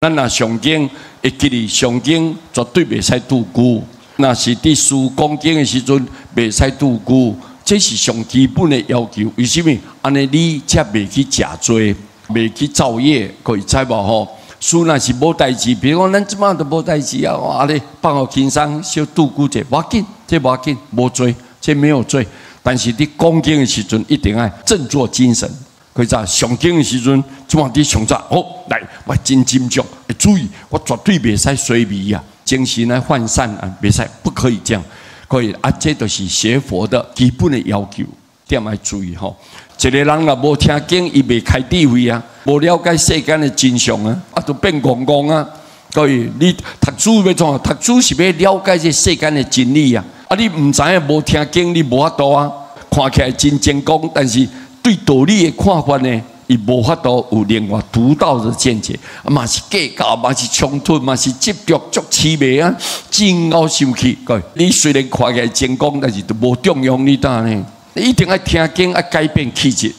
咱若誦經會記得誦經絕對袂使拄久，若是佇師講經的時陣袂使拄久，這是上基本的要求。為什麼？按呢你才袂去食罪，袂去造業，各位知無吼？師若是無代誌，比如講咱這擺都無代誌啊，按呢放予輕鬆，小拄久者無要緊，這無要緊，無罪，這沒有罪。但是佇講經的時陣，一定愛振作精神。佢在誦經的時陣，這擺佇誦早，好來，我真斟酌，注意，我絕對袂使衰微啊，精神來渙散啊，袂使，不可以這樣。可以啊，這就是學佛的基本的要求，點愛注意吼。一個人若無聽經，伊袂開智慧啊，無了解世間的真相啊，啊，就變戇戇啊。所以你讀書欲創啥？讀書是欲了解這世間的真理啊。啊，你毋知影無聽經，你無法度啊。看起來真精工，但是對道理的看法呢，伊無法度有另外獨到的見解，啊嘛是計較，嘛是衝突，嘛是執著，足痴迷啊，真𠢕生氣。各位，你雖然看起來精工，但是都無中用你呾呢。你一定愛聽經，愛改變氣質，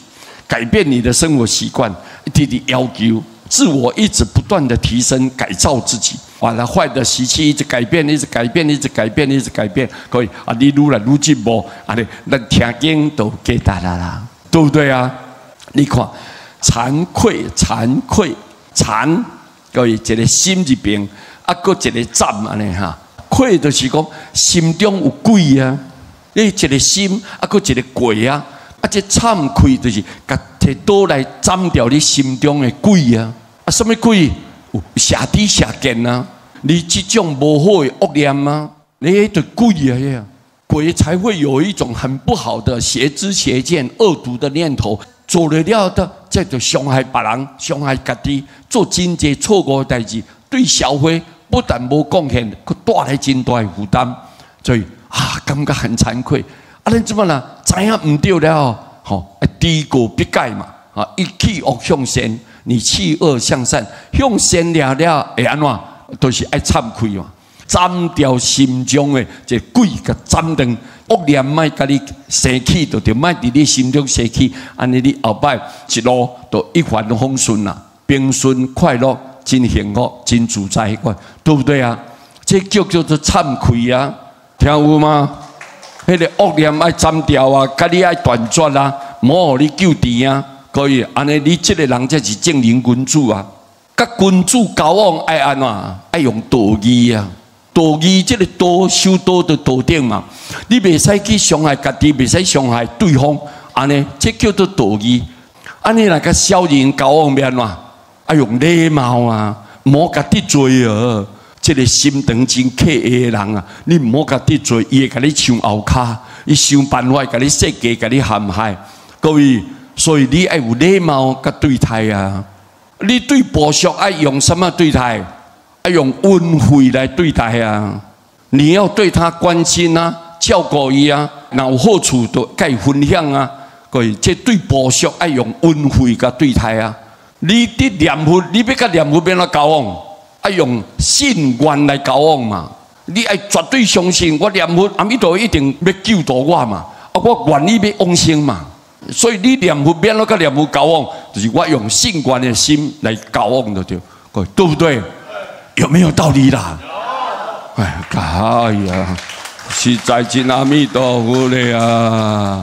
改變你的生活習慣，一直要求自我，一直不斷的提升，改造自己。把那壞的習氣一直改變，一直改變，一直改變，一直改變。可以啊，你愈來愈進步，啊，你咱聽經都記得啦啦，對不對啊？你看，慚愧，慚愧，慚，各位一個心字邊，啊，閣一個讚按呢哈。愧就是講心中有鬼啊，你一個心，啊，閣一個鬼啊，啊，這慚愧就是共提刀來斬掉你心中的鬼啊，啊，什麼鬼？有邪知邪見啊！你這種無好的惡念啊，你彼就鬼啊！鬼才會有一種很不好的邪知邪見、惡毒的念頭，做了了的，這就傷害別人、傷害家己，做真濟錯誤的代誌，對社會不但無貢獻，閣帶來真大的負擔，所以啊，感覺很慚愧。啊，咱這擺啦，知影毋對了，吼，知過必改嘛，啊，一棄惡向善。你棄惡向善，向善了了會按怎？都是愛慚愧嘛，斬掉心中的這鬼，共斬斷，惡念莫共你生起，就對，莫佇你心中生起，按呢你後擺一路都一帆風順啦，平順快樂，真幸福，真自在，對不對啊？這叫叫做慚愧啊，聽有嗎？彼個惡念愛斬掉啊，共你愛斷絕啊，莫予你糾纏啊。可以，按呢你這個人才是正人君子啊！佮君子交往愛按怎？愛用道義啊！道義這個道修道的道德嘛，你袂使去傷害家己，袂使傷害對方，按呢這叫做道義。按呢若佮小人交往欲按怎？愛用禮貌啊，毋好共得罪啊！這個心腸真刻的人啊，你毋好共得罪，伊會共你搶後跤，伊想辦法共你設計，共你陷害。各位。所以你愛有禮貌佮對待啊！你對部屬愛用什麼對待？愛用恩惠來對待啊！你要對他關心啊，照顧伊啊，若有好處就共伊分享啊。各位，這對部屬愛用恩惠佮對待啊！你佇念佛，你欲佮念佛欲按怎交往？愛用信願來交往嘛！你愛絕對相信我念佛，阿彌陀佛一定欲救度我嘛！啊，我願意欲往生嘛！所以你念佛欲按怎佮念佛交往，就是我用信願的心來交往就對，對不對？有沒有道理啦？哎呀，實在真阿彌陀佛咧啊！